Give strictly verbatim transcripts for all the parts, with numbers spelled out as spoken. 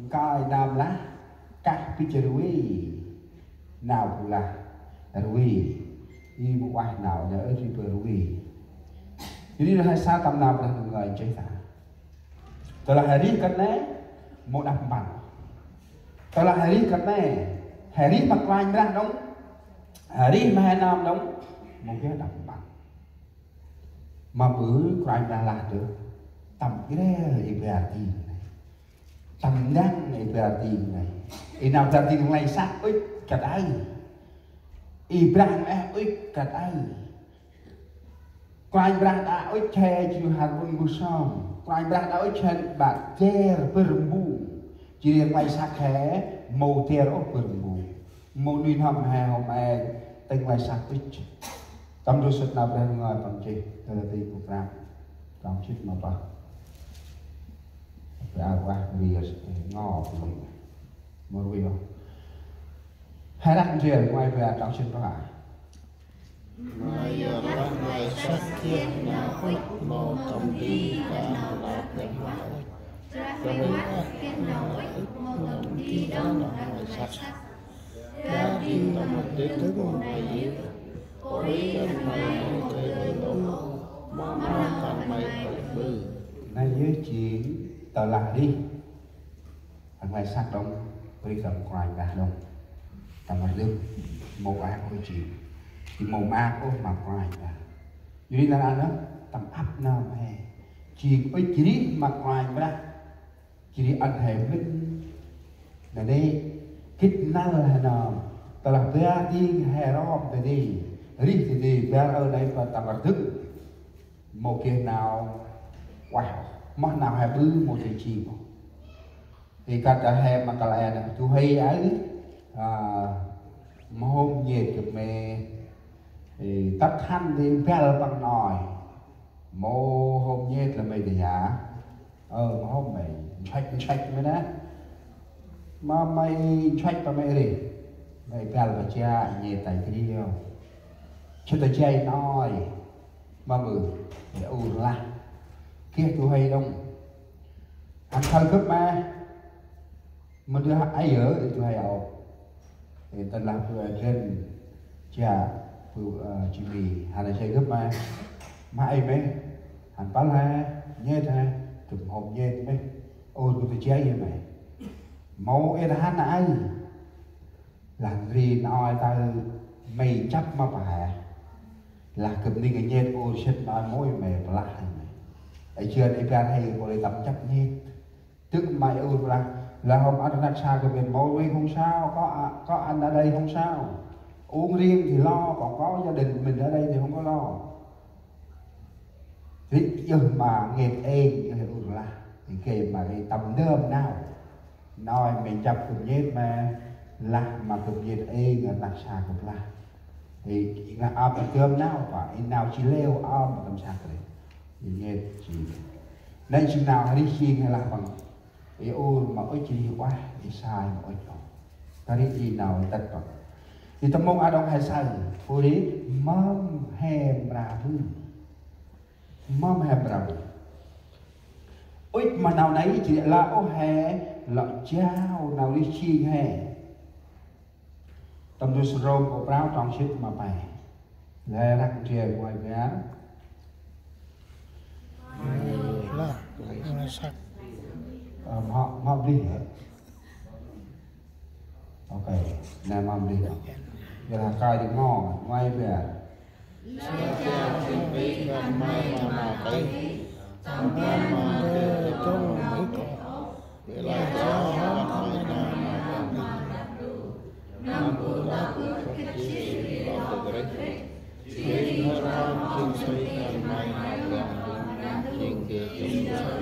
Nkai nau lah kah bĭch rvê. Nau bu lah rvê. I mâu ueh nau nê ơ ri bơ rvê. Jêh ri he sa tâm nau Brah Ndu ngơi nchih ta. Tơlah he rêh kơt nê mâu đăp mpăn. Tơlah he rêh kơt nê, he rêh ma Kôranh Brah đŏng, he rêh ma he nơm đŏng, mâu geh đăp mpăn. Ma bơ Kôranh Brah lah dơ̆: Tâm i bar dâng nây, tâm dâng i bar dâng nây. I nau bar dâng nây săk ŭch kơt aơ. I Brah Ndu ŭch kơt aơ. Kôranh Brah đă ŭch he jêh ri hăn ŭnh bu sơm. Kôranh Brah đă ŭch he ƀă der bâr mbung. Jêh ri nglay săk he mâu der ôh bâr mbung. Mâu nuih n'hâm he hôm e tĭng nglay săk ŭch. Tâm ndrôk sŭt nau Brah ngơi păng nchih, Galati bu prăm, trong jê̆t ma pah. Pe a wah ri ngo păng mâu rvê ôh. He răk ndrel ngoai pe a trong jê̆t ma pah. Ma yor lah nglay săk jêh nau ŭch mâu tâm di đŏng nau lah geh nau ŭch. Trah ri wah geh nau ŭch mâu tâm di đŏng nau nglay săk. Bar dâng tâm dâng ma yơh. Ôi kơt may mâu geh ƀư ôh, ma ma kơt may ƀư. Nây yơh jêng tơlah rêh. Nglay săk đŏng, rêh tâm Kôranh Brah đŏng. Tâm rdâng, mâu maak ôh jêng. Jêng mâu maak ôh ma Kôranh Brah. Jêh ri nar aơ nơh, tâm ăp nơm he. Jêng ŭch rêh ma Kôranh Brah. Jêh ri ăn he mĭn. Nanê̆, gĭt năl he nơm. Tơlah bar dâng he rom dadê. Rêh dadê, bar aơ nây pa tâm rdâng. Mâu geh nau ueh ôh. Moh nau he ƀư mâu dơi jêng ôh. Ê, kơt ta he ma kăl e nơh, du huê aơ, a, mâu hôm nhêt gâp may, ê, tât hăn di băl păng nôi. Mâu hôm nhêt lah may dơi ya. Ơ, mâu hôm may, nchuăch, nchuăch may nơh. Ma may nchuăch pa may rêh. May băl pa cha, nhêt tay kriu. Chŭt ta jay nôi. Ma mơ, ê, ur lah. Geh du huê đŏng. Hăn khlay gâp ma. Mơ dơi hăn ay yơ, ê, du huê ôh. Ê, tơlah bơ Adrian, cha, bơ, ơ, Jimmy, hăn ay say gâp ma. Ma ay mê. Hăn păl he, nhêt he, gâp hôm nhêt mê. Ur gâp ta jay yơ mê. Mâu ê ta hăn na ay. Lah ri nôi ta may chăp ma pa he. Lah gâp ning nhêt ur sĭt nôi mâu may plah he may. Ê, jêh ri bar he kôl i tâm chăp nhêt. Dâng may ur plah. Lah hôm ăn rnăk sa gâp mĭn mâu, mình không sao, có, có anh ở đây không sao. Uống riêng thì lo, còn có gia đình mình ở đây thì không có lo. Ri yơh ma nhêt êng, yơh ur lah. Ri gay ma ri tâm ndơm nau. Nôi may chăp gâp nhêt ma lah ma gâp nhêt êng, rnăk sa gâp lah. Ri ngă ăp ndơm nau pa, i nau ji leo ăp tâm sa kơ ri. Ri nhêt ji. Nây jêng nau ri jêng he lah păng. Ê, ur ma ŭch ri ueh, ê, sai ma ŭch ôh. Ta ri i nau tât păng. Ê, tâm mông a đŏng he say, ur ri mâm he mra bư. Mâm he mra bư. Ŭch ma nau nây jêh ri lah ôh he, lŏ jao nau ri jêng he. Tâm du srôm kô prao trong sĭt ma pe. Lĕ răk ndrel ngoai pe a. Lah, nglay săk. Ơ, mhŏ, mhŏ blih hả? Ok, nê mhŏ blih hả? Yơ lah kai di ngo, ngoai pe a. Lơi jao jêng bri kơt may ma nau tih. Tâm ban ma ndơ dŏng mhĭk ôh. Lơi jao hŏm kơt may nau ma nau. Nâm bu đăp ŭch kơt jêh ri đŏng kơt rêh. Jêh ri hơr hŏm jêng bri kơt may ma nau. Jêng geh jêng sơm.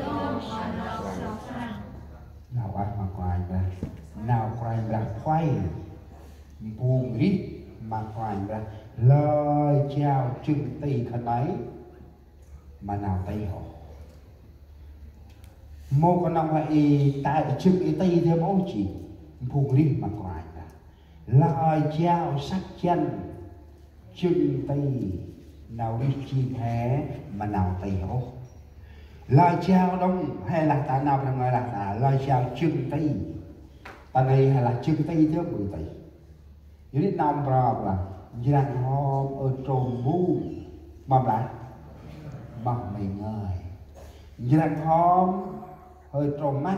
Nau ueh ma Kôranh Brah. Nau Kôranh Brah khuay. Phung rêh ma Kôranh Brah. Lơi jao jâng ti khân may ma nau tih ôh. Mâu knŏng lah i ta jâng i ti dơm ôh jêng. Phung rêh ma Kôranh Brah. Lơi jao săk jăn jâng ti nau rêh jêng he ma nau tih ôh. Lơi jao đŏng he lah ta nau Brah Ngơi lah ta lơi jao jâng ti. Ta nây he lah jâng ti dơm ƀư ti. Yor ri nau mprơ lah njrăng hom ơ trôm mbung ma blah, moh may ngơi. Njrăng hom ơ trôm măt,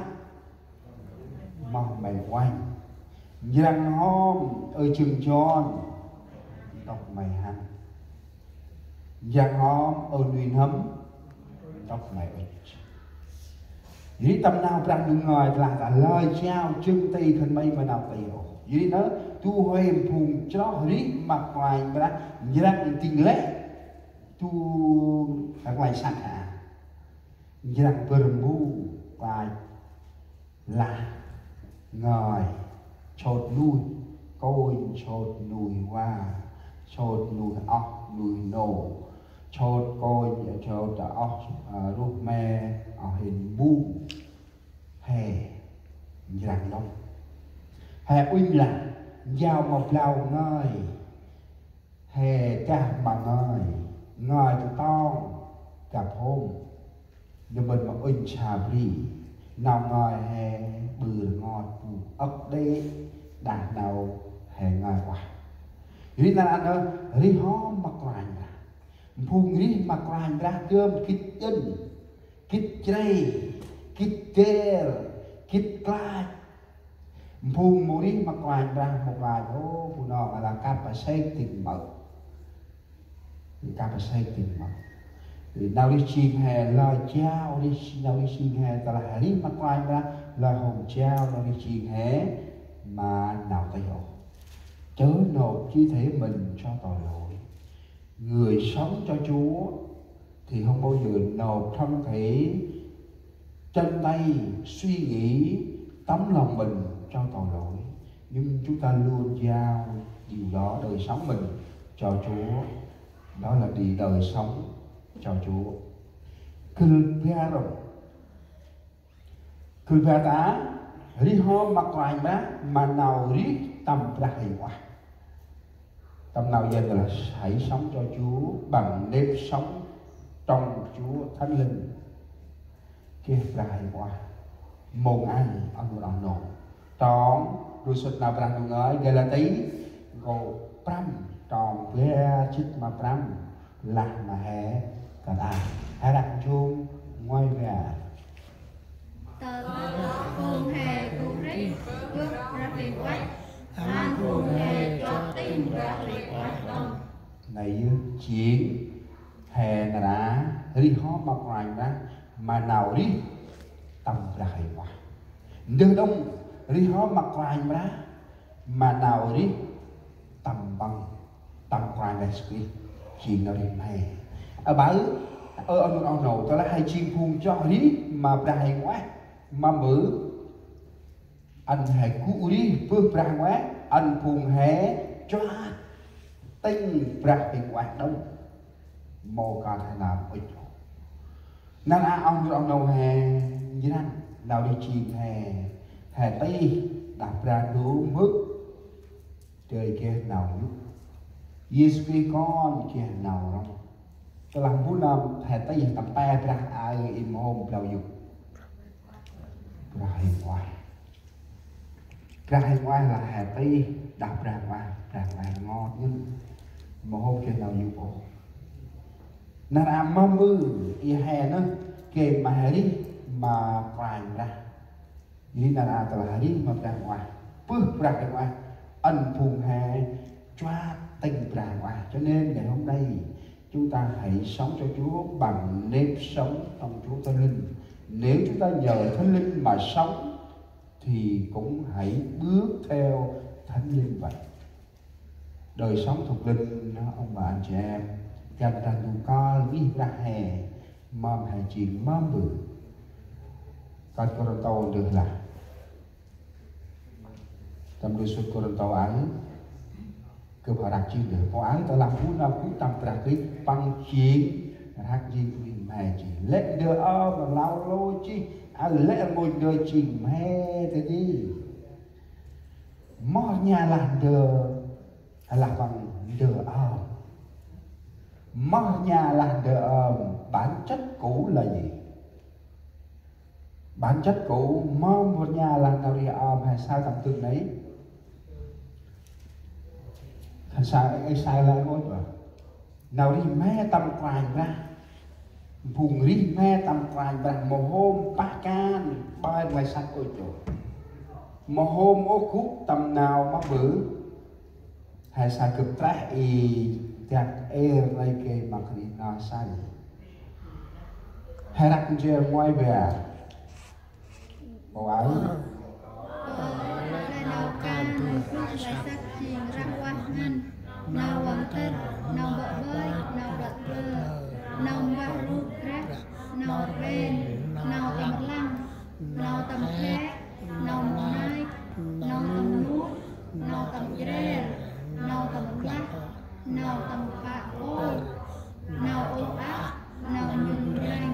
moh may uănh. Njrăng hom ơ jâng jon, ntŭk may hăn. Njrăng hom ơ nuih n'hâm, ntŭk may ŭch. Yor ri tâm nau Brah Ndu ngơi lah ta lơi jao jâng ti khân may ma nau ti ôh. Yor ri nơh du huê phung chroh rih ma Kôranh Brah njrăng dâng lĕ du răng lay săk hă. Njrăng bâr mbung klach lah ngơi, sôt nuih kônh, sôt nuih va, sôt nuih oh nuih nô, sôt kônh, sôt oh, ơ, ruh me, oh hên mbung. He njrăng đŏng. He uănh lah jao ma blau ngơi. He dah ma ngơi, ngơi ta tong gâp hôm. Nơh mĭn ma uănh sa bri, nau ngơi he ƀư rngot bu âk đê̆ đah nau he ngơi uah. Yor ri nar aơ nơh rih hom ma Kôranh Brah. Phung rih ma Kôranh Brah dơm gĭt djơ̆, gĭt chrê, gĭt der, gĭt klach. Phung mâu rih ma Kôranh Brah mâu klach ôh, phung nơh ma lah kơp ma sêk tĭng mâo. Kơp ma sêk tĭng mâo. Nau rih jêng he lơi jao, rih, nau rih jêng he tơlah rih ma Kôranh Brah lơi hôm jao nau rih jêng he ma nau tih ôh. Chớ nộp thi thể mình cho tội lỗi. Người sống cho Chúa thì không bao giờ nộp thân thể, chân tay, suy nghĩ, tấm lòng mình cho tội lỗi. Nhưng chúng ta luôn giao điều đó, đời sống mình cho Chúa. Đó là đi đời sống cho Chúa. Kơ ba rong. Kơ ba ta rih hom ma Kôranh Brah ma nau rih tâm Brah Huêng Ueh. Tâm nau Yuăn là hãy sống cho Chúa bằng nếp sống trong Chúa Thánh Linh. Geh Brah Huêng Ueh. Mông aơ, ăn mur ăn nô. Trong, du sŭt nau Brah Ndu ngơi, Galati, nkô̆ prăm, trong bar jê̆t ma prăm. Lah ma he, kơt aơ. He răk njung, nguai bar. Tơlah phung he gŭ rêh gâp Brah Huêng Ueh, ăn phung he chroh tĭng Brah Huêng Ueh đŏng. Nây yơh jêng he nar aơ rih hom ma Kôranh Brah ma nau rih tâm Brah Huêng Ueh. Ndơ đŏng rih hom ma Kôranh Brah ma nau rih tâm Păng, tâm Kôranh Brah Yêsu Krist, jêng nau rih mhe. Aƀaơ, ơ, ăn mur ăn nô, tơlah he jêng phung chroh rih ma Brah Huêng Ueh, ma mbơ̆, ăn he gŭ rêh bơh Brah Huêng Ueh, ăn phung he chroh tĭng Brah Huêng Ueh đŏng. Mâu kơt he nơm ŭch ôh. Nar aơ ăn mur ăn nô he njrăng, nau rih jêng he, he tih đah Brah Ndu mhưk. Dơi geh nau yô̆. Yêsu Krist kon geh nau rŏng. Tơlah mbu nơm he tih tâm pe Brah aơ, i mhôm blau yô̆? Brah Huêng Ueh. Brah Huêng Ueh lah he tih đah Brah Huêng Ueh, Brah Huêng Ueh rngot ngăn. Mhôm geh nau yô̆ ôh. Nar aơ ma mbơ̆ i he nơh geh ma he rih ma Kôranh Brah. Yor nar aơ tơlah rih ma Brah Huêng Ueh, bơh Brah Huêng Ueh, ăn phung he chroh tĭng Brah Huêng Ueh. Cho nên ngày hôm nay chúng ta hãy sống cho Chúa bằng nếp sống trong Chúa Thánh Linh. Nếu chúng ta nhờ Thánh Linh mà sống thì cũng hãy bước theo Thánh Linh vậy. Đời sống thuộc linh, ông bà anh chị em, găn Brah Ndu kơl ngih Brah he, mâm he jêng mâm bơh. Kơt Kôrintô ndơ lah. Tâm du sŭt Kôrintô aơ, gâp hơrăk jêng ndơ. Pô aơ tơlah mbu nơm gŭ tâm Brah Krist, păng jêng rhăk jêng bunuyh mhe jêh. Lĕ ndơ ơm, rlau lôi jêh, aơ lĕ rngôch ndơ jêng mhe ta jêh. Moh rnha lah ndơ, lah păng ndơ ơm. Moh rnha lah ndơ ơm, bản chất cũ là gì? Bản chất kô̆ mâu mŭt nha lah nau rêh ơm he saơ tâm tŭk nây. Khân sa ê saơ lah rngôch bah. Nau rêh mhe tâm Kôranh Brah. Phung rêh mhe tâm Kôranh Brah mâu hôm pah kan ƀơi nglay săk ôh chô. Mâu hôm ôh gŭ tâm nau mâu ƀư. He saơ gâp treh i dak êr nây gay ma Krist nau saơ. He răk njêl nguay bar. Mâu aơ. Nau kan nglay săk jêng rah uah ngăn, nau văng tĭr, nau bơ̆ bơi, nau đăt blơ, nau mbah rup brah, nau rben, nau tâm rlăng, nau tâm khlek, nau mnaik, nau tâm nuih, nau tâm jrel, nau tâm mblah, nau tâm pă ôr, nau ôp ăp, nau njŭn reng,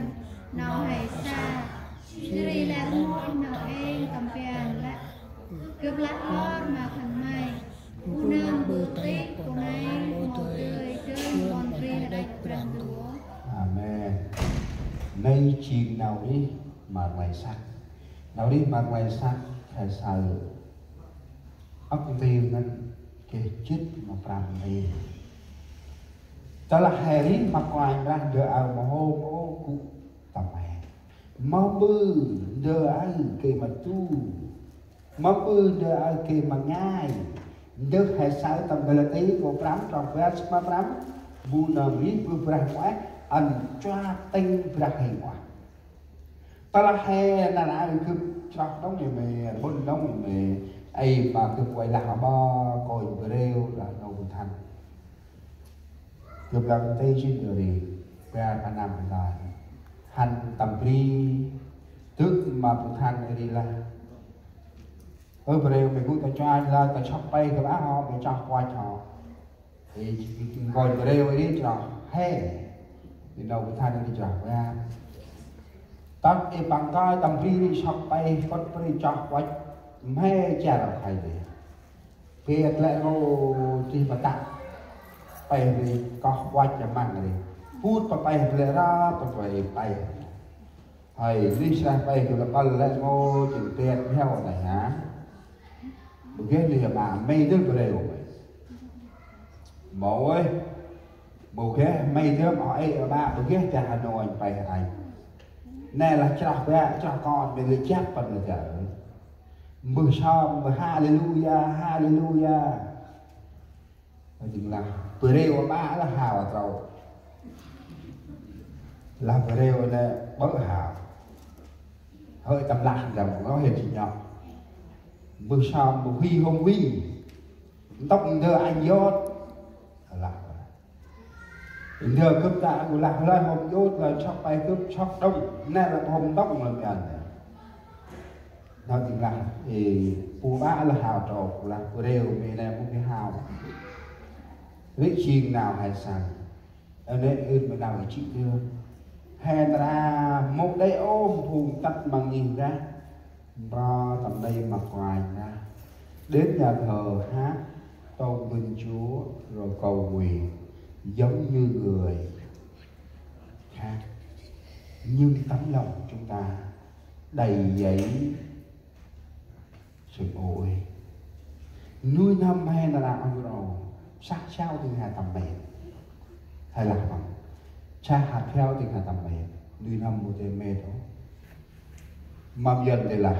nau he sa, jêh ri lĕ rngôch nau êng tâm ban lĕ. Gâp lah lor ma khân may, bu nơm ƀư tĭk, bu nây mâu dơi dơn ƀon bri hđăch Brah Ndu. Amen. Nây jêng nau rêh ma nglay săk. Nau rêh ma nglay săk he saơ âk ntil ngăn geh jât ma prăm ntil. Tơlah he rêh ma Kôranh Brah ndơ aơ mâu hôm ôh gŭ tâm he. Mâu ƀư ndơ aơ gay ma tu. Mâu ƀư ndơ aơ gay ma ngai. Ndơ he saơ tâm Galati kô prăm trong bar jât ma prăm. Bu nơm rêh bơh Brah Huêng Ueh ăn chua tĭng Brah Huêng Ueh. Tơlah he nar aơ gâp chroh đŏng i mê̆, rbŭn đŏng i mê̆, ê ma gâp ueh lah aƀaơ kônh brêu lah nô bu thăn. Gâp lăng tê jêng ndơ ri, bar pa năm he ta. Hăn tâm bri, tŭk ma bu thăn ri lah. Ơ brêu mê̆ gŭ ta chua lah ta chŏk pay gâp ah hŏ, mê̆ chŏk kuăch hŏ. Ê, kônh brêu ri chroh he. Ê nô bu thăn ri chroh bar. Tât ê păng kơi tâm bri ri chŏk pay kŏt bri chŏk kuăch mhe char khay ri. Pêt lĕ rngôch tih ma tă. Pay ri koh kuăch a măng ri. Put pa pay ri lĕ rap pa pay pay. Hơi, rêh sreh pay gâp lah pâl lĕ rngôch jêng pêt bhiao nây hă. Mâu geh rêh aƀă may dơm brêu. Mâu ơi. Mâu geh may dơm o ê aƀă mâu geh dah Hà Nội pay hă. Nê lah chroh bă, chroh kon, may lĕ jăk păn lĕ gơ. Mbơh sơm, mbơh haleluya, haleluya. Jêng lah brêu aƀă lah hao a trâu. Lah brêu nê ƀơ̆ hao. Hơi tâm lah ndăm ngó hên jêh nhŏ. Mbơh sơm, mbơh huy hôm huy. Ntŭk ndơ anh yot. Lah. Ndơ gâp ta gŭ lah lơi hôm yot, lơi chŏk pay gâp chŏk đŏng. Nê lah hôm ntŭk lơi mian. Nau jêng lah, ê, bu aƀă lah hao trôk, lah bu rêu mê̆ nê bu geh hao. Rêh jêng nau he saơ. Ơ nê ưn ma nau i chĭ dơm. He nar aơ mâu đei ôm phung tât ma ngih Brah. Mro tâm nây ma Kôranh Brah. Đến nhà thờ hát tôn vinh Chúa rồi cầu nguyện giống như người khác. Nhưng tấm lòng chúng ta đầy dẫy sự ô uế. Nuih n'hâm he nar aơ ăn rô. Sah siao tĭng he tâm mê. Hay là bằng. Sah hăt phiao tĭng he tâm mê. Nuih n'hâm mâu dơi mê tô. Mâm Yuăn dơi lah.